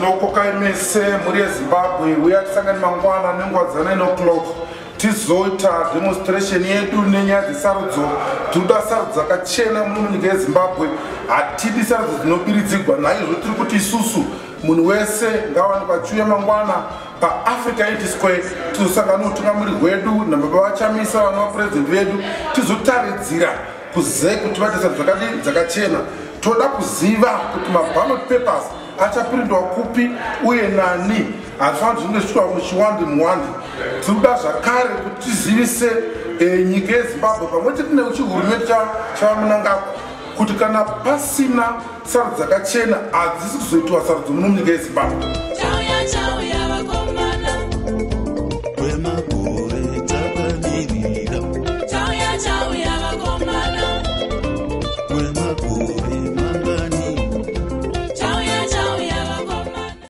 Tinokokai mese mhuri yeZimbabwe, uya tisangane mangwana nenguva dza 9 o'clock, tizoita demonstration yedu nenyaya dzesarudzo. Tinoda sarudzo dzakachena muno munyika yeZimbabwe. Hatidi sarudzo dzinobiridzigwa. Naizvo tiri kuti isusu munhu wese ngawanikwa achiuya mangwana paAfrica Unity Square, tizosangana neutungamiri hwedu nababa vaChamisa, vana vapurezidendi vedu, tizotaridzira kuZEC kuti vaite sarudzo dzakadii? Dzakachena. Toda kuziva kuti maballot papers achapirindwa kupi uye nani. Hatifaniri zvinge zvichiitwa muchiwandi muwandi. Tiri kuda zvakare kuti tizivise nyika yeZimbabwe pamwe chete nechihurumende chaVaMnangagwa kuti kana pasina sarudzo dzakachena, hadzisi kuzoitwa sarudzo muno munyika yeZimbabwe.